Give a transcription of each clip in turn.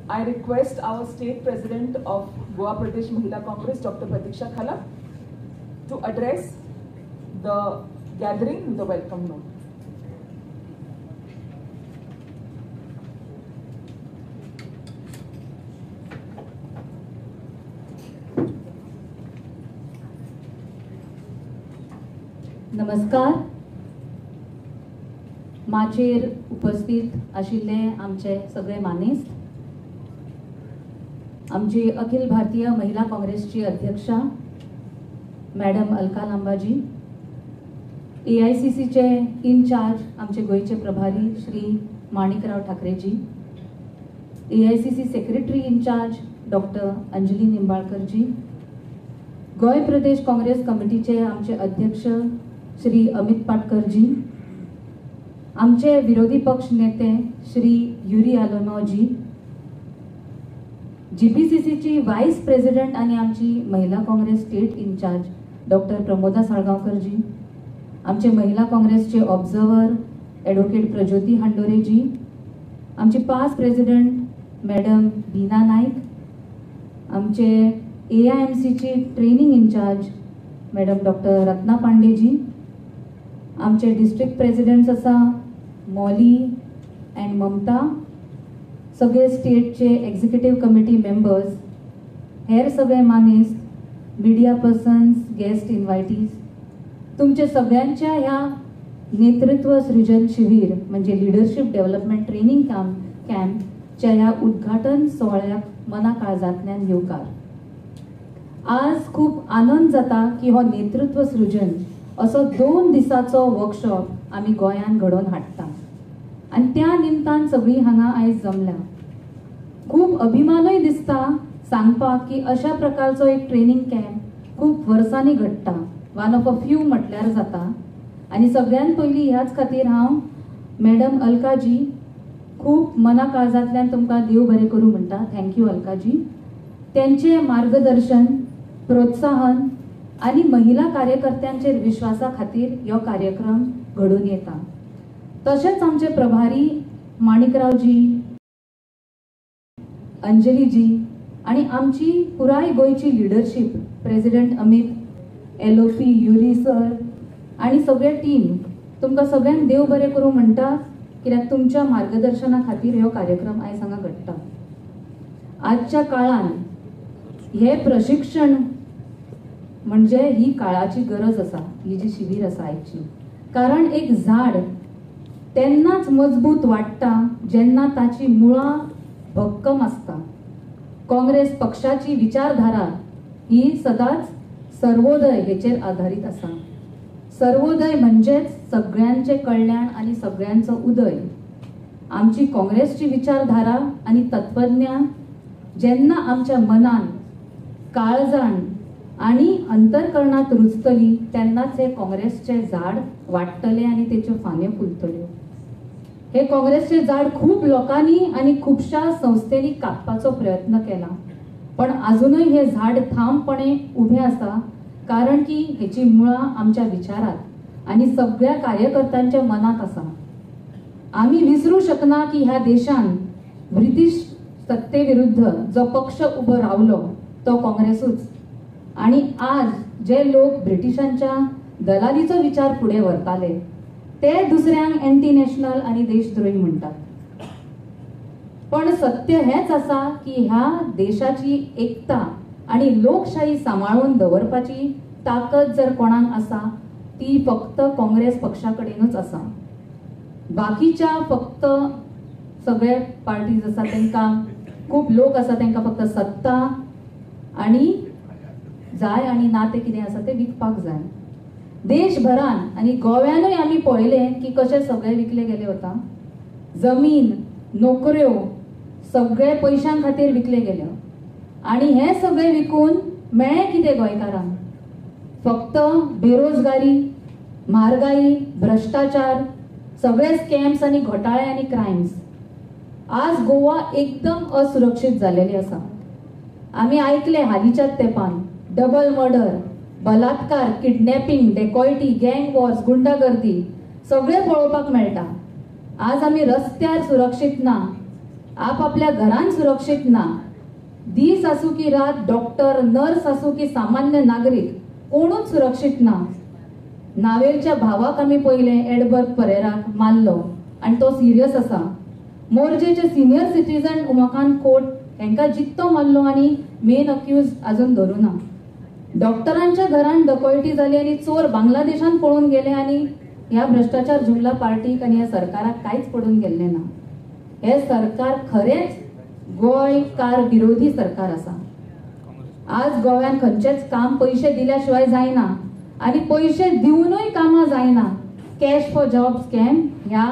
I request our State President of Goa Pradesh Mahila Congress, Dr. Pratiksha Khalap, to address the gathering with a welcome note. नमस्कार. माचयेर उपस्थित आशिल्ले आमचे सगळे मानेस्त, आमची अखिल भारतीय महिला काँग्रेसची अध्यक्षा मॅडम अलका लांबाजी, AICCचे इनचार्ज आमचे गोंयचे प्रभारी Shri Manikrao Thackerayji, AICC secretary incharge doctor Anjali निंबाळकरजी, Goa Pradesh Congress कमिटीचे आमचे अध्यक्ष श्री अमित पाटकरजी, आमचे विरोधी पक्ष नेते श्री युरी आलेमावजी, GPCCची वायस प्रेसिडेंट आणि आमची महिला काँग्रेस स्टेट इन्चार्ज डॉक्टर प्रमोदा साळगांवकरजी, आमचे महिला काँग्रेसचे ऑब्झर्वर ॲडव्होकेट प्रज्योती हांडोरेजी, आमची पास प्रेसिडेंट मॅडम बीना नाईक, आमचे AIMCची training incharge madam doctor Ratna Pandeji, आमचे डिस्ट्रिक्ट प्रेसिडेंट्स आसा मॉली अँड ममता, सगळे स्टेटचे एक्झिक्युटिव्ह कमिटी मेंबर्स, हेर सगळे मानेस्त, मिडिया पर्सन्स, गेस्ट इन्वायटीज, तुमचे सगळ्यांच्या ह्या नेतृत्व सृजन शिबीर म्हणजे लिडरशीप डेव्हलपमेंट ट्रेनिंग कॅम्पच्या ह्या उद्घाटन सोहळ्याक मना काळजांतल्यान येवकार. आज खूब आनंद जाता की हो नेतृत्व सृजन असो 2 दिसाचो वर्कशॉप आमी गोंयांत घडोवन हाडटा आनी त्या निमतान सगळीं हांगा आयज जमल्या. खूब अभिमानूय दिसता सांगपाक की अशा प्रकारचो एक ट्रेनिंग कॅम्प खूब वर्सांनी घडटा, वन ऑफ अ फ्यू म्हटल्यार जाता. आनी सगळ्यांत पयलीं ह्याच खातीर हांव मॅडम अलकाजी खूब मना काळजांतल्यान तुमकां देव बरें करूं म्हणटा. Thank you Alkazi. त्यांचे मार्गदर्शन, प्रोत्साहन आनी महिला कार्यकर्त्यांचेर विश्वासा खातीर हो कार्यक्रम घडून येता. तशेंच आमचे प्रभारी माणिकरावजी, अंजलीजी आनी आमची पुराय गोंयची leadership, president Amit, LOP Yuri sir आनी सगळे टीम, तुमकां सगळ्यांक देव बरें करूं म्हणटा, कित्याक तुमच्या मार्गदर्शना खातीर हो कार्यक्रम आयज हांगा घडटा. आजच्या काळान हे प्रशिक्षण म्हणजे ही काळाची गरज आसा, ही जी शिबीर आसा आयची. कारण एक झाड तेन्नाच मजबूत वाडटा जेन्ना ताची मुळां भक्कम आसता. काँग्रेस पक्षाची विचारधारा ही सदांच सर्वोदय हेचेर आधारीत आसा. सर्वोदय म्हणजेच सगळ्यांचे कल्याण आनी सगळ्यांचो उदय. आमची काँग्रेसची विचारधारा आनी तत्वज्ञान जेन्ना आमच्या मनान, काळजान आनी अंतरकरणात रुजतली तेन्नाच हे काँग्रेसचे झाड वाडटले आनी तेच्यो फांद्यो फुलतल्यो. हे काँग्रेसचे झाड खूब लोकांनी आनी खुबश्या संस्थेंनी कापपाचो प्रयत्न केला, पण अजूनय हे झाड ठामपणे उभे आसा, कारण की हेची मुळां आमच्या विचारात आनी सगळ्या कार्यकर्त्यांच्या मनात आसा. आमी विसरू शकना की ह्या देशान ब्रिटीश सत्ते विरुद्ध जो पक्ष उभो रावलो तो काँग्रेसूच. आनी आज जे लोक ब्रिटिशांच्या दलालीचो विचार फुडें व्हरताले ते दुसऱ्यांक एंटी नॅशनल आनी देशद्रोही म्हणटात. पण सत्य हेंच आसा की ह्या देशाची एकता आनी लोकशाही सांबाळून दवरपाची ताकद जर कोणाक आसा ती फक्त काँग्रेस पक्षा कडेनूच आसा. बाकीच्या फक्त सगळे पार्टीज आसा तांकां खूब लोक आसा तांकां फक्त सत्ता आनी जाय आनी ना तें कितें आसा तें विकपाक जाय. देशभरान आनी गोव्यानूय आमी पळयलें की कशें सगळें विकले गेले वता. जमीन, नोकऱ्यो सगळे पयशां खातीर विकले गेले आनी हें सगळें विकून मेळ्ळें कितें गोंयकारांक? फक्त बेरोजगारी, म्हारगाई, भ्रश्टाचार, सगळे स्कॅम्स आनी घोटाळे आनी क्रायम्स. आज गोवा एकदम असुरक्षीत जालेली आसा. आमी आयकले हालींच्याच तेंपान डबल मर्डर, बलात्कार, किडनॅपिंग, डेकॉयटी, गँग वॉर्स, गुंडागर्दी सगळें पळोवपाक मेळटा. आज आमी रस्त्यार सुरक्षीत ना. आपआपल्या घरान सुरक्षीत ना. दीस आसूं की रात, डॉक्टर, नर्स आसूं की सामान्य नागरीक, कोणूच सुरक्षीत ना. नावेलच्या भावाक आमी पयलें एडबर्ग परेराक मारलो आनी तो सिरियस आसा. मोरजेचे सिनियर सिटीजन उमाकांत कोट हेंकां जित्तो मारलो आनी मेन अक्यूज अजून धरूं ना. डॉक्टरांच्या घरान डकॉयटी जाली आनी चोर बांगलादेशान पळून गेले आनी ह्या भ्रष्टाचार जुमला पार्टीक आनी ह्या सरकाराक कांयच पडून गेल्लें ना. हे सरकार खरेंच गोंयकार विरोधी सरकार आसा. आज गोव्यान खंयचेंच काम पयशे दिल्या शिवाय जायना आनी पयशे दिवनूय कामां जायना. कॅश फॉर जॉब स्कॅम ह्या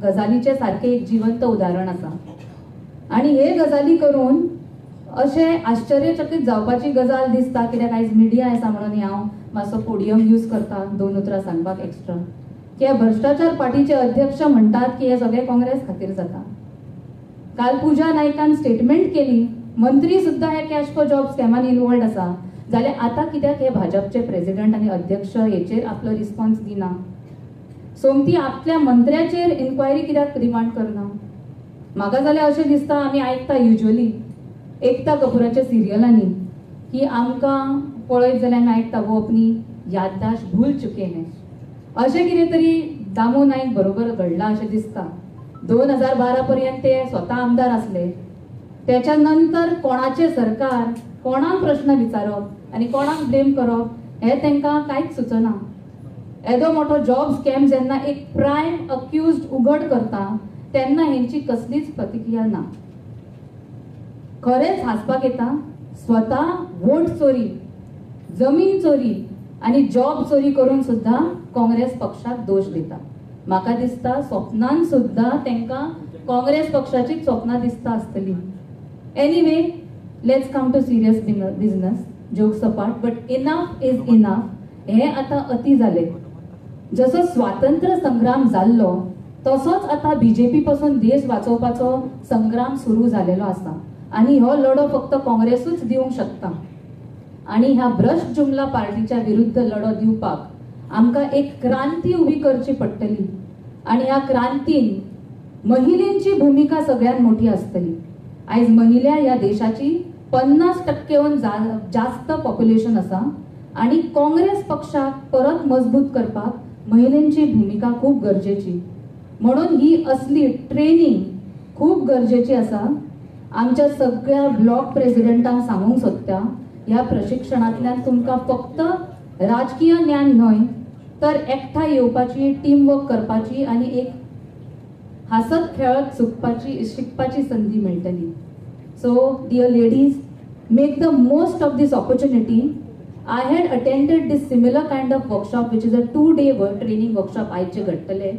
गजालीचें सारकें एक जिवंत उदाहरण आसा. आनी हे गजाली करून अशें आश्चर्यचकीत जावपाची गजाल दिसता, कित्याक आयज मिडिया आसा म्हणून हांव मातसो पोडियम यूज करता दोन उतरां सांगपाक एक्स्ट्रा, की भ्रष्टाचार पार्टीचे अध्यक्ष म्हणटात की हे सगळें काँग्रेस खातीर जाता. काल पूजा नायकान स्टेटमेंट केली, मंत्री सुद्दां हे कॅश फॉर जॉब स्कॅमान इनवॉल्ड आसा, जाल्यार आतां कित्याक हे भाजपचे प्रेजिडंट आनी अध्यक्ष हेचेर आपलो रिस्पॉन्स दिना? सोमती आपल्या मंत्र्याचेर इन्क्वायरी कित्याक डिमांड करना? म्हाका जाल्यार अशें दिसता, आमी आयकता युज्वली एकता कपुराच्या सिरियलांनी की आमकां पळयत जाल्यार आमी आयकता वो अपनी याददाश्त भूल चुके हैं, अशें कितें तरी दामू नायक बरोबर घडलां अशें दिसता. 2012 पर्यंत ते स्वता आमदार आसले, त्याच्या नंतर कोणाचें सरकार, कोणाक प्रश्न विचारप आनी कोणाक ब्लेम करप हें तांकां कांयच सुचना. येदो मोठो जॉब स्कॅम जेन्ना एक प्रायम अक्युज्ड उघड करता तेन्ना हेंची कसलीच प्रतिक्रिया ना. खरेंच हांसपाक येता, स्वता वोट चोरी, जमीन चोरी आनी जॉब चोरी करून सुद्दां काँग्रेस पक्षाक दोश दिता. म्हाका दिसता स्वप्नान सुद्दां तांकां काँग्रेस पक्षाचीच स्वप्नां दिसता आसतली. Anyway, let's come to serious business. Jokes apart, but enough is enough. हें आतां अती जालें. जसो स्वातंत्र्य संग्राम जाल्लो तसोच आतां बीजेपी पासून देश वाचोवपाचो संग्राम सुरू जालेलो आसा आनी हो लढो फक्त काँग्रेसूच दिवंक शकता. आनी ह्या भ्रश्ट जुमला पार्टीच्या विरुद्ध लढो दिवपाक आमकां एक क्रांती उबी करची पडटली आनी ह्या क्रांतीन महिलेंची भुमिका सगळ्यांत मोठी आसतली. आयज महिला ह्या देशाची 50% जास्त पॉप्युलेशन आसा आनी काँग्रेस पक्षाक परत मजबूत करपाक महिलांची भुमिका खूब गरजेची, म्हणून ही असली ट्रेनिंग खूब गरजेची आसा. आमच्या सगळ्या ब्लॉक प्रेसिडेंटांक सांगूंक सोदता, ह्या प्रशिक्षणांतल्यान तुमकां फक्त राजकीय ज्ञान न्हय तर एकठांय येवपाची, टीमवर्क करपाची आनी एक हांसत खेळत शिकपाची संदी मेळटली. So dear ladies, make the most of this opportunity. I had attended this similar kind of workshop, which is a 2-day training workshop आयचे घडटले.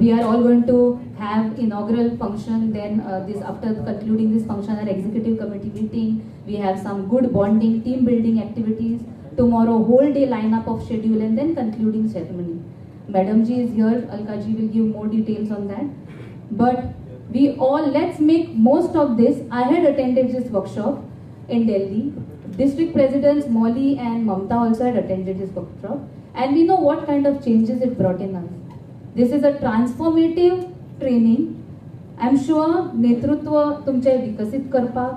We are all going to have inaugural function, then this after concluding this function our executive committee meeting, we have some good bonding, team building activities. Tomorrow whole day lineup of schedule and then concluding ceremony. Madam ji is here, Alka ji will give more details on that. But we all, let's make most of this. I had attended this workshop in Delhi. District presidents Molly and Mamta also had attended this workshop, and we know what kind of changes it brought in us. This is a transformative training. I am sure नेतृत्व तुमचे विकसीत करपाक,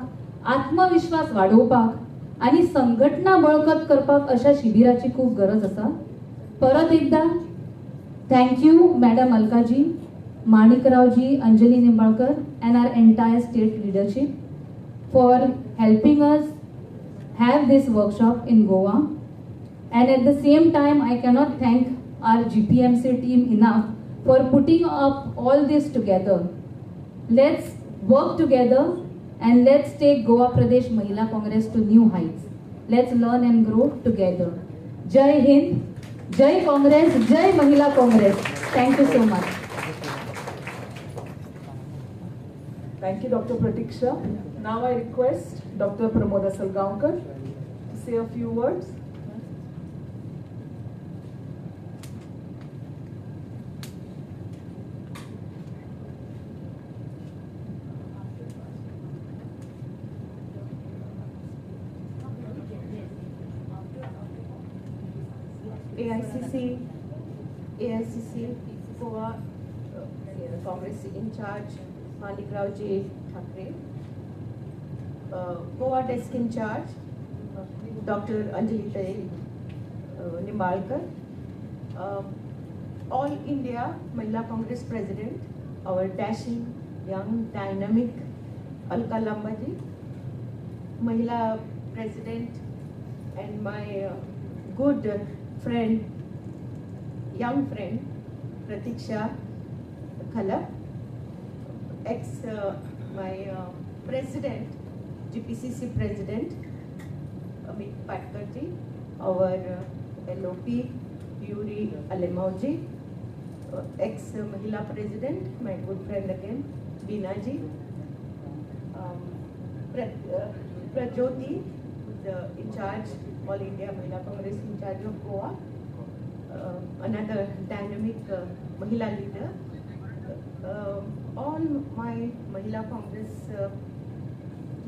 आत्मविश्वास वाडोवपाक आनी संघटना बळकट करपाक अशा शिबिराची खूब गरज आसा. परत एकदा thank you madam Alkaji, Manikraoji, Anjali Nimbalkar and our entire state leadership for helping us have this workshop in Goa. And at the same time, I cannot thank our GPMC team enough for putting up all this together. Let's work together and let's take Goa Pradesh Mahila Congress to new heights. Let's learn and grow together. Jai Hind, Jai Congress, Jai Mahila Congress. Thank you so much. Thank you, Dr. Pratiksha. Now I request Dr. Pramoda Salgaonkar to say a few words. AICC Goa Congress in charge Manikrao ji Thackeray, Goa desk in charge, Dr. Anjali Nimbalkar, All India Mahila Congress President, our dashing, young, dynamic Alka Lamba ji, Mahila President and my good friend, young friend, Pratiksha Khalap, ex my President, GPCC President, Amit Patkar ji, our LOP, Yuri Alemao ji, ex Mahila President, my good friend again, Beena ji, Prajyoti, the in charge, All India Mahila Congress in charge of Goa, another dynamic Mahila leader, all my Mahila Congress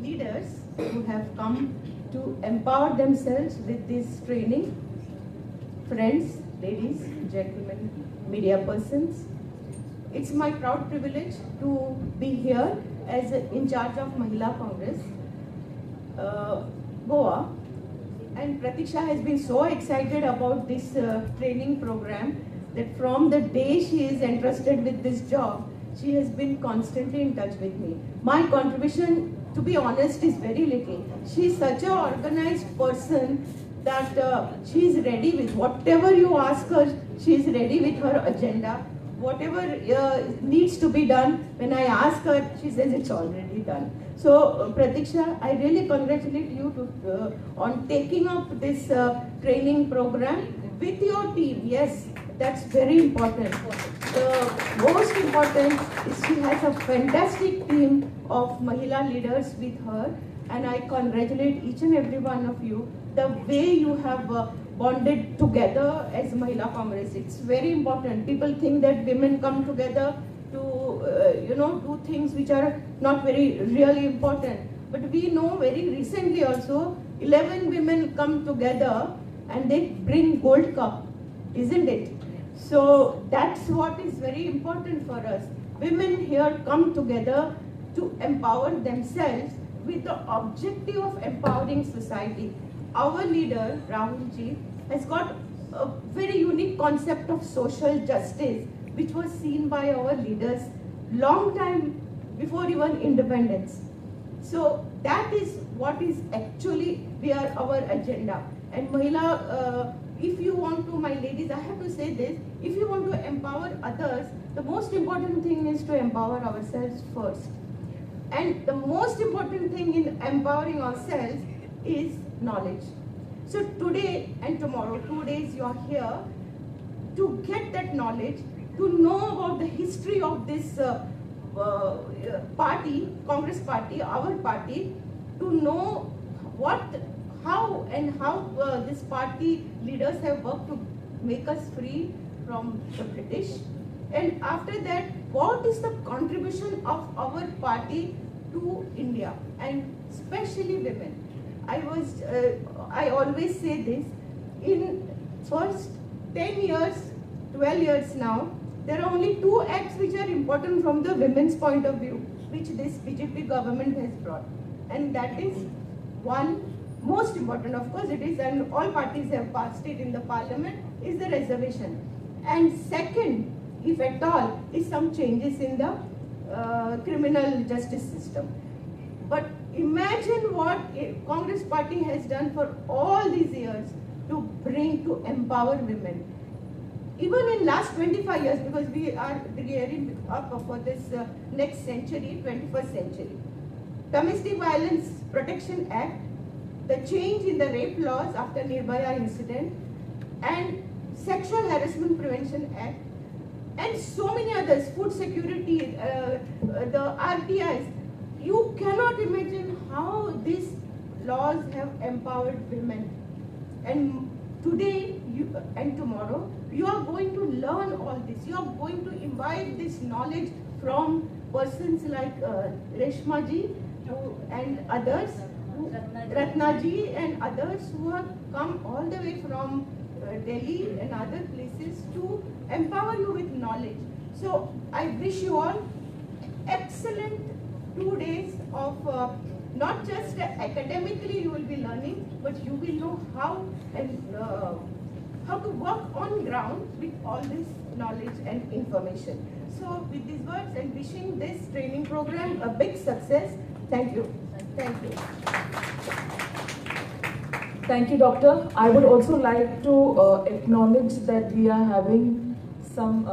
leaders who have come to empower themselves with this training, friends, ladies, gentlemen, media persons. It's my proud privilege to be here as in charge of Mahila Congress, Goa. And Pratiksha has been so excited about this training program that from the day she is entrusted with this job, she has been constantly in touch with me. My contribution, to be honest, is very little. She is such an organized person that she is ready with whatever you ask her, she is ready with her agenda. Whatever needs to be done, when I ask her, she says it's already done. So Pratiksha, I really congratulate you on taking up this training program with your team. Yes, that's very important. The most important is she has a fantastic team of Mahila leaders with her, and I congratulate each and every one of you. The way you have bonded together as Mahila Congress, it's very important. People think that women come together to do things which are not very really important. But we know very recently also, 11 women come together and they bring Gold Cup, isn't it? So that's what is very important for us. Women here come together to empower themselves with the objective of empowering society. Our leader, Rahul ji, has got a very unique concept of social justice, which was seen by our leaders long time before even independence. So that is what is actually we are our agenda. And Mahila, if you want to, my ladies, I have to say this, if you want to empower others, the most important thing is to empower ourselves first. And the most important thing in empowering ourselves is knowledge. So today and tomorrow, 2 days you are here to get that knowledge, to know about the history of this party, Congress party, our party, to know what, how and how this party leaders have worked to make us free from the British. And after that, what is the contribution of our party to India and especially women? I always say this, in first 10 years, 12 years now, there are only 2 acts which are important from the women's point of view, which this BJP government has brought. And that is one, most important, of course it is, and all parties have passed it in the parliament, is the reservation. And second, if at all, is some changes in the criminal justice system. But imagine what Congress party has done for all these years to bring, to empower women. Even in last 25 years, because we are gearing up for this next century, 21st century. Domestic Violence Protection Act, the change in the rape laws after Nirbhaya incident, and Sexual Harassment Prevention Act, and so many others, food security, the RTIs. You cannot imagine how these laws have empowered women. And today and tomorrow, you are going to learn all this. You are going to imbibe this knowledge from persons like Reshma ji and others, Ratna ji and others who have come all the way from Delhi and other places to empower you with knowledge. So I wish you all excellent 2 days of not just academically you will be learning, but you will know how and how to work on ground with all this knowledge and information. So with these words and wishing this training program a big success, thank you. Thank you. Thank you, Doctor. I would also like to acknowledge that we are having some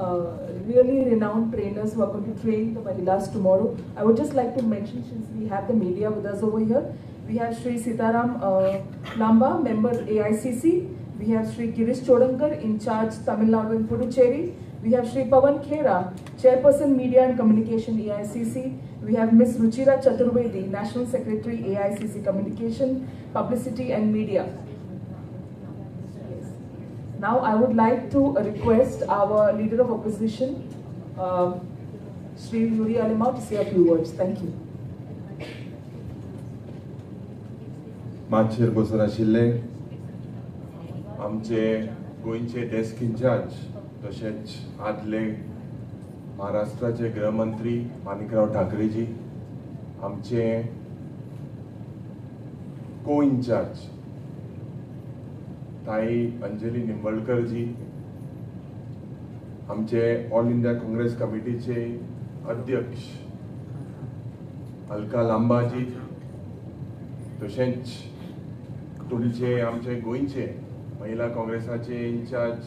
really renowned trainers who are going to train the Mahilas tomorrow. I would just like to mention, since we have the media with us over here, we have Shri Sitaram Lamba, member AICC. We have Shri Girish Chodankar, in charge Tamil Nadu and Puducherry. We have Shri Pawan Khera, Chairperson Media and Communication AICC. We have Ms. Ruchira Chaturvedi, National Secretary AICC Communication, Publicity and Media. Yes. Now I would like to request our Leader of Opposition, Shri Yuri Alemao, to say a few words. Thank you. माचयेर बसून आशिल्ले आमचे गोंयचे desk in-charge तशेंच आदले महाराष्ट्राचे गृहमंत्री माणिकराव ठाकरेजी, आमचे को इन्चार्ज ताई अंजली निंबळकरजी, आमचे ऑल इंडिया काँग्रेस कमिटीचे अध्यक्ष अलका लांबाजी, तशेंच तुमचे आमचे गोंयचे महिला काँग्रेसाचे इन्चार्ज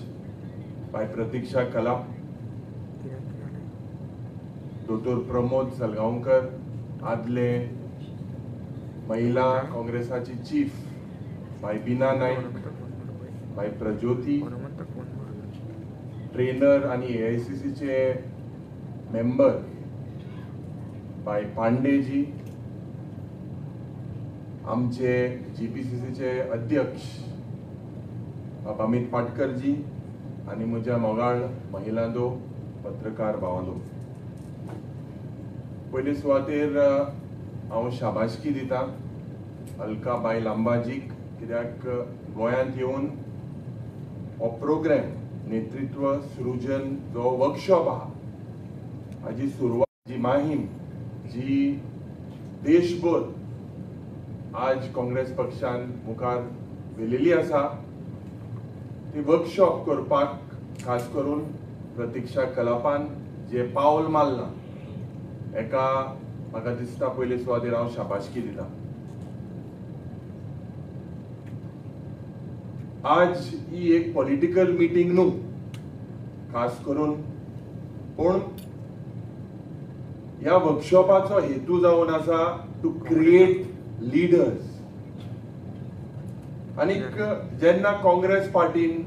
बाय प्रतीक्षा कलाप, दोतोर प्रमोद सलगांवकर, आदले महिला काँग्रेसाची चीफ बाय बिना नाईक, बाय प्रज्योती, ट्रेनर आनी AICCचे मेंबर बाय पांडेजी, आमचे GPCCचे अध्यक्ष बाबा अमित पाटकरजी आनी म्हज्या मोगाळ महिलांदो पत्रकार भावांदो, पयले सुवातेर हांव शाबासकी दिता अलका बाय लांबाजीक, कित्याक गोंयांत येवन हो प्रोग्राम नेतृत्व सृजन जो वर्कशॉप आहा हाजी सुरवात, जी माहीम जी देशभर आज काँग्रेस पक्षान मुखार व्हेलेली आसा ती वर्कशॉप करपाक खास करून प्रतीक्षा कलापान जे पावल मारलां एका म्हाका दिसता पयले सुवातेर हांव शाबासकी दिता. आज ही एक पॉलिटिकल मिटींग न्हू खास करून, पूण ह्या वर्कशॉपाचो हेतू जावन आसा टू क्रिएट लिडर्स. आनीक जेन्ना काँग्रेस पार्टीन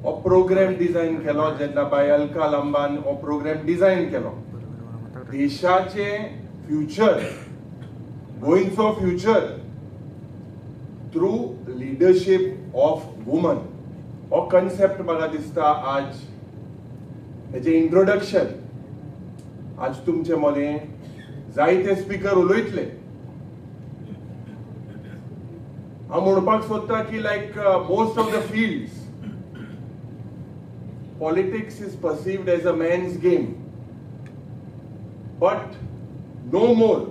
हो प्रोग्राम डिझायन केलो, जेन्ना बाय अलका लांबान हो प्रोग्राम डिझायन केलो, देशाचे फ्युचर, गोंयचो future through leadership of woman हो कन्सेप्ट म्हाका दिसता आज हेजें इंट्रोडक्शन आज तुमचे मदें जायते स्पिकर उलयतले. हांव म्हणपाक सोदता की like most of the fields politics is perceived as a man's game, but no more.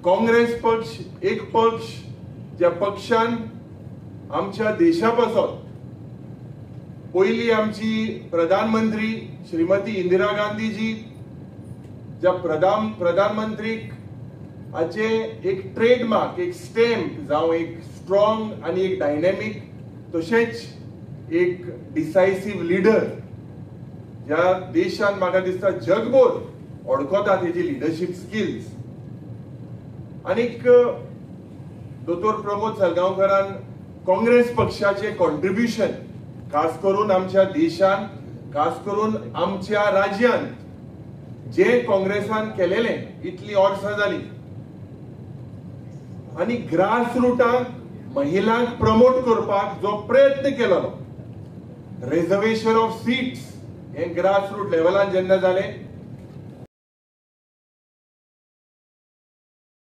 Congress पक्ष एक पक्ष ज्या पक्षान आमच्या देशा पासत पयली आमची प्रधानमंत्री श्रीमती इंदिरा गांधीजी ज्या प्रधानमंत्रीक हाचे एक ट्रेडमार्क, एक स्टॅम्प जावं एक स्ट्रॉंग आनी एक डायनॅमीक तशेंच एक डिसायसीव लिडर ज्या देशान म्हाका दिसता जगभर वळखता तेजी लिडरशीप स्किल्स. आनीक दोतोर प्रमोद सलगांवकरान काँग्रेस पक्षाचे कॉन्ट्रिब्युशन खास करून आमच्या देशान, खास करून आमच्या राज्यांत जे काँग्रेसान केलेलें इतली वर्सां जाली आनी ग्रास रुटाक महिलांक प्रमोट करपाक जो प्रयत्न केलो, रिजर्वेशन ऑफ सीट्स हे ग्रास रूट लेवलान जेन्ना जालें,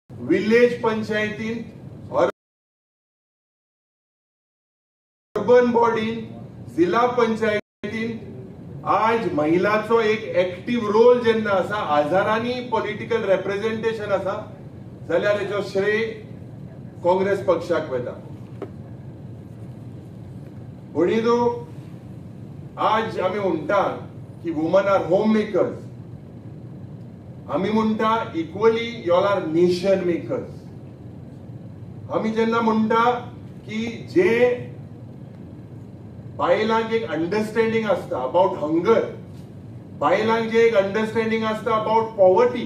विलेज पंचायतीन, अर्बन बॉडीन, जिल्हा पंचायतीन आज महिलाचो एक एक्टीव रोल जेन्ना आसा, हजारांनी पॉलिटिकल रेप्रेझेंटेशन आसा, जाल्यार हेचो श्रेय काँग्रेस पक्षाक वता. भयणीनो, आज आमी म्हणटा की वुमन are home makers, आमी म्हणटा equally y'all are nation makers. आमी जेन्ना म्हणटा की जे बायलांक एक अंडरस्टँडींग आसता अबाउट हंगर, बायलांक जे एक अंडरस्टँडींग आसता अबाउट पॉवर्टी,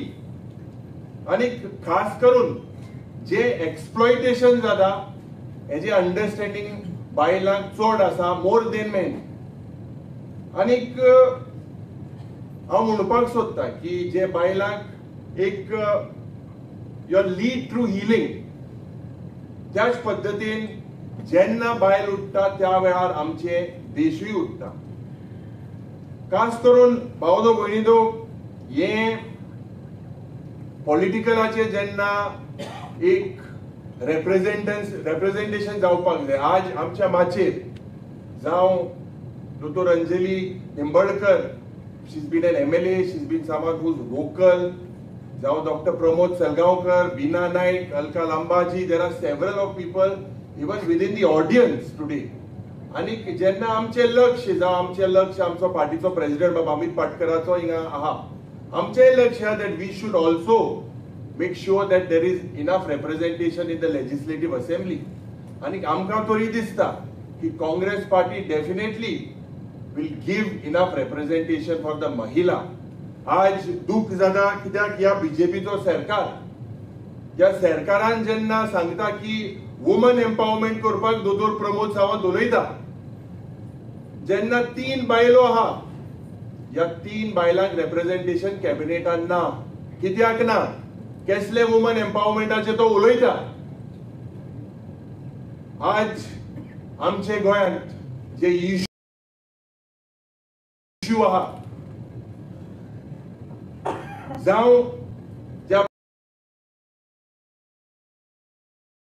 आनी खास करून जे एक्सप्लॉयटेशन जाता हेजे अंडरस्टँडींग बायलांक चड आसा मोर देन मेन. आनीक हांव म्हणपाक सोदता की जे बायलांक एक your lead through healing, त्याच पद्दतीन जेन्ना बायल उठ्ठा त्या वेळार आमचे देशूय उठ्ठा. खास करून भावदो भयणीदो, हे पॉलिटिकलाचे जेन्ना एक रेप्रेझेंटेशन जावपाक जाय. आज आमच्या माचयेर जावं दोतोर Anjali Nimbalkar, she is been an MLA, she is been someone who is vocal, जावं doctor Pramod Salgaonkar, Bina Naik, Alka Lambaji, there are several of people even within the audience today. आनी जेन्ना आमचें लक्ष जावं आमचें लक्ष आमचो पार्टीचो president बाबा अमित पाटकराचो हिंगा आहा, आमचें लक्ष आहा that we should also make sure that there is enough representation in the legislative assembly. आनी आमकां तरी दिसता की Congress party definitely will give enough representation for the महिला. आज दुःख जाता कित्याक ह्या बीजेपीचो सरकार, ह्या सरकारान जेन्ना सांगता की वुमन एम्पावरमेंट करपाक दोतोर प्रमोद सावंत उलयता, जेन्ना 3 बायलो आहा, ह्या 3 बायलांक रेप्रेझेंटेशन कॅबिनेटान ना. कित्याक ना? कसले वुमन एम्पावरमेंटाचे तो उलयता. आज आमचे गोंयांत जे इश्यू आहा, जावं ज्या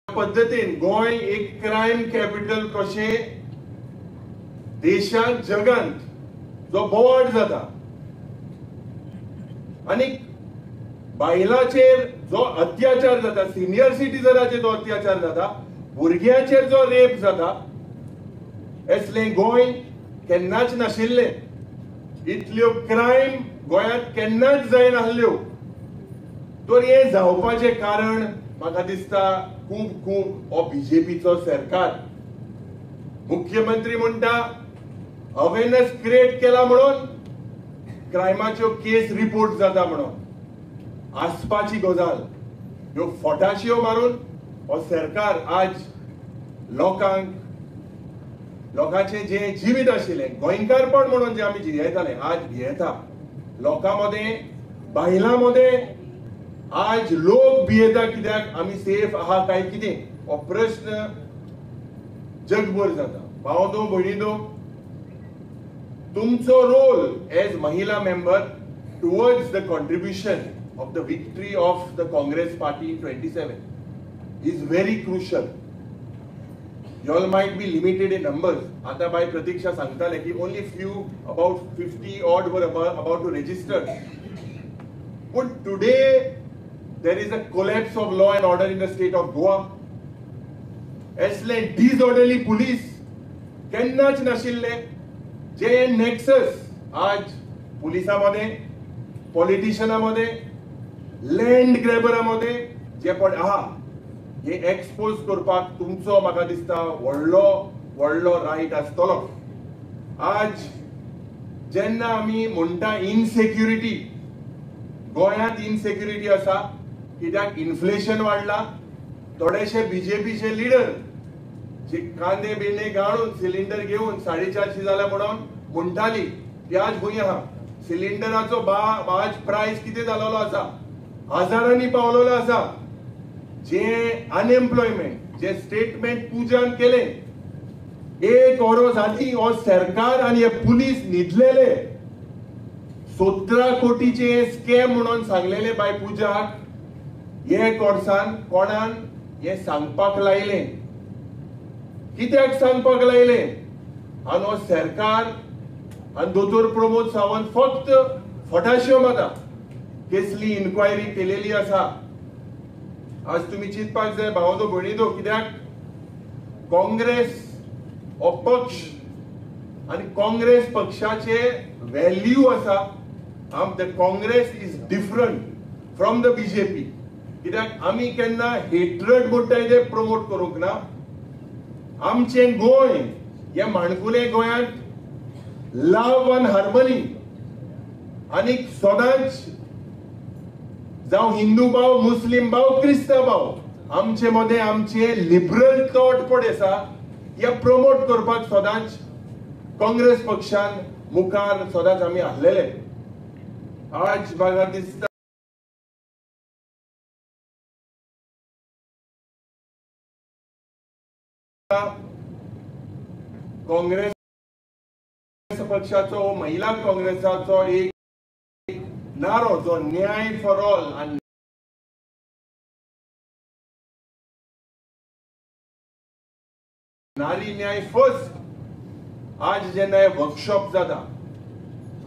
पद्दतीन गोंय एक क्रायम कॅपिटल कशें देशांत जगांत जो बोवाळ जाता, आनी बायलांचेर जो अत्याचार जाता, सिनियर सिटीजनाचेर जो अत्याचार जाता, भुरग्यांचेर जो रेप जाता, असलें गोंय केन्नाच नाशिल्लें. इतल्यो क्रायम गोंयांत केन्नाच जायनासल्यो. तर हें जावपाचें कारण म्हाका दिसता खूब खूब हो बीजेपीचो सरकार. मुख्यमंत्री म्हणटा अवेरनेस क्रिएट केला म्हणून क्रायमाच्यो केस रिपोर्ट जाता म्हणून. आसपाची गजाल ह्यो फटाश्यो मारून हो सरकार आज लोकांक, लोकांचें जें जिवीत आशिल्लें गोंयकारपण म्हणून जें आमी जियेताले, आज भियेता लोकां मदें, बायलां मदें. आज लोक भियेता कित्याक आमी सेफ आहा काय कितें हो प्रश्न जगभर जाता. भाव भयणीनो, तुमचो रोल एज महिला member towards the contribution of the victory of the Congress party in 27 is very crucial. You all might be limited in numbers. आता बाय प्रतीक्षा सांगताले की only few, about 50 odd were about to register. But today there is a collapse of law and order in the state of Goa. असले disorderly police केन्नाच नाशिल्ले, जे nexus आज पुलिसां मदें, पॉलिटिशनां मदें, लँड ग्रॅबरा मदें जे पण आहा, हे एक्सपोज करपाक तुमचो म्हाका दिसता व्हडलो व्हडलो रायट आसतलो. आज जेन्ना आमी म्हणटा इनसेक्युरिटी, गोंयांत इनसेक्युरिटी आसा कित्याक इन्फ्लेशन वाडला. थोडेशे बीजेपीचे लिडर जे कांदे बिंदे घालून सिलिंडर घेवन 450 जाल्या म्हणून म्हणटाली, ती आज खंय आहा? सिलिंडराचो आज प्रायस कितें जालोलो आसा, हजारांनी पावलोलो आसा. जे अनएम्प्लॉयमेंट जे स्टेटमेंट पूजान केले, एक वरोस आदी हो सरकार आनी हे पुलीस न्हिदलेले. 17 कोटीचे स्कॅम म्हणून सांगलेले बाय पूजाक, हे कोर्सान कोणान हे सांगपाक लायलें? कित्याक सांगपाक लायलें? आनी हो सरकार आनी दोतोर प्रमोद सावंत फक्त फटाश्यो मारता. केसली इन्क्वायरी केलेली आसा. आज तुमी चिंतपाक जाय भावंदो भयणींनो, कित्याक काँग्रेस हो पक्ष आनी काँग्रेस पक्षाचे व्हॅल्यू आसा. The Congress is different from the BJP. कित्याक आमी केन्ना हेट्रड म्हणटाय ते प्रमोट करूंक ना. आमचें गोंय हे माणकुले गोंयांत लव आनी हार्मनी आनी सदांच जावं हिंदू भाव, मुस्लीम भाव, क्रिस्तांव भाव आमचे मदें आमचे लिबरल थॉट पळय आसा हे प्रमोट करपाक सदांच काँग्रेस पक्षान मुखार सदांच आमी आहलेले. आज म्हाका दिसता काँग्रेस पक्षाचो, महिला काँग्रेसाचो एक नारो जो न्याय फॉर ऑल आनी नारी न्याय फर्स्ट आज जेन्ना हे वर्कशॉप जाता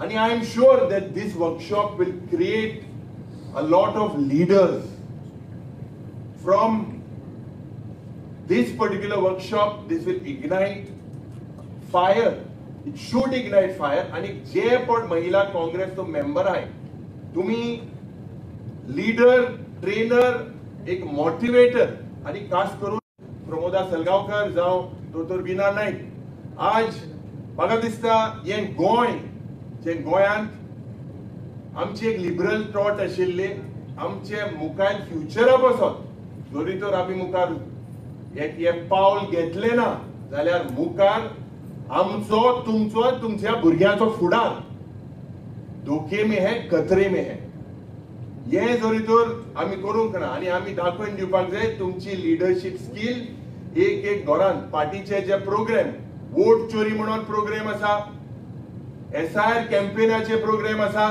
आनी I am sure that this workshop will create a lot of leaders. From this particular workshop this will ignite fire. It should ignite fire. आनी जे पण महिला काँग्रेसचो मेंबर आहे तुम्ही लीडर, ट्रेनर, एक मोटिवेटर आनी खास करून प्रमोदा सलगांवकर जावं दोतोर बीना नायक. आज म्हाका दिसता हें गोंय जे गोंयांत आमची एक लिबरल थॉट आशिल्ली आमचे मुखार फ्युचरा पासत जरी तर आमी मुखार एक हे पावल घेतलें ना जाल्यार मुखार आमचो, तुमचो, तुमच्या भुरग्यांचो फुडार धोके में है, खतरे में है. हे जरी तर आमी करूंक ना आनी आमी दाखोवन दिवपाक जाय तुमची लिडरशीप स्कील. एक एक घरान पार्टीचे जे प्रोग्राम, वोट चोरी म्हणून प्रोग्राम आसा, SIR कॅम्पेनाचे प्रोग्राम आसा,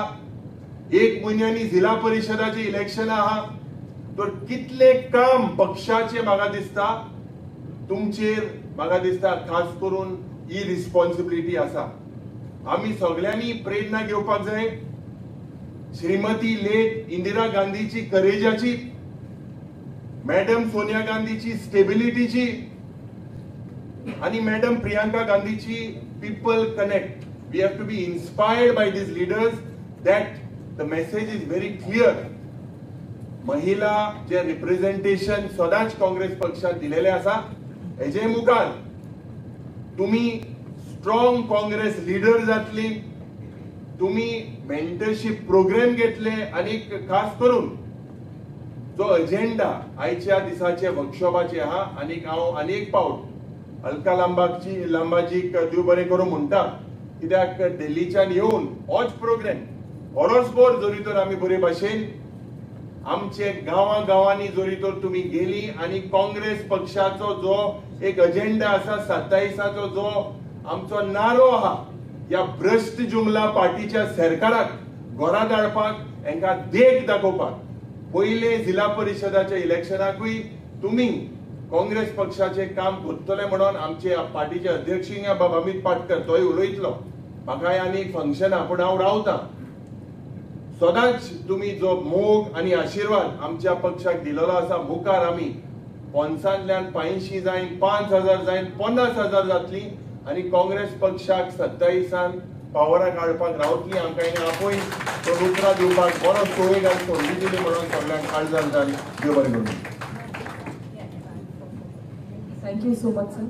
एक म्हयन्यांनी जिल्हा परिशदाचे इलेक्शन आहा, तर कितले काम पक्षाचे म्हाका दिसता तुमचेर, म्हाका दिसता खास करून ही रिस्पॉन्सिबिलिटी आसा. आमी सगळ्यांनी प्रेरणा घेवपाक जाय श्रीमती लेट इंदिरा गांधीची करेजाची, मॅडम सोनिया गांधीची स्टेबिलिटीची आनी मॅडम प्रियांका गांधीची people connect. We have to be inspired by these leaders that the message is very clear. महिला जे रिप्रेझेंटेशन सदांच काँग्रेस पक्षात दिलेले आसा हेजे मुखार तुम्ही स्ट्रॉंग काँग्रेस लिडर जातली, तुम्ही मेंटरशीप प्रोग्राम घेतले आनी खास करून जो एजेंडा आयच्या दिसाचे वर्कशॉपाचे आहा. आनी हांव आनी एक पावट अलका लांबाजीक देव बरें करूं म्हणटा, कित्याक दिल्लीच्यान येवन होच प्रोग्राम वरसभर जरी तर आमी बरे भाशेन आमचे गांवां गांवांनी जरी तर तुमी गेली आनी काँग्रेस पक्षाचो जो एक एजेंडा आसा 27 जो आमचो नारो आहा ह्या भ्रश्ट जुमला पार्टीच्या सरकाराक घरा धाडपाक, हांकां देख दाखोवपाक पयले जिल्हा परिशदाच्या इलेक्शनाकूय तुमी काँग्रेस पक्षाचे काम करतले म्हणून आमचे पार्टीचे अध्यक्ष बाब अमित पाटकर तोय उलयतलो. म्हाकाय आनी एक फंक्शन आहा पूण हांव रावता. सदांच तुमी जो मोग आनी आशिर्वाद आमच्या पक्षाक दिलेलो आसा मुखार आमी 500 85 जायन, 5000 जायन, 50,000 जातली आनी काँग्रेस पक्षाक 27 पावराक हाडपाक रावतली. आमकां हिणें आपोवन तो उतरां दिवपाक बरो सोय आनी संदी दिली म्हणून सगळ्यांक काळजान जावन देव बरें करूं. Thank you so much, sir.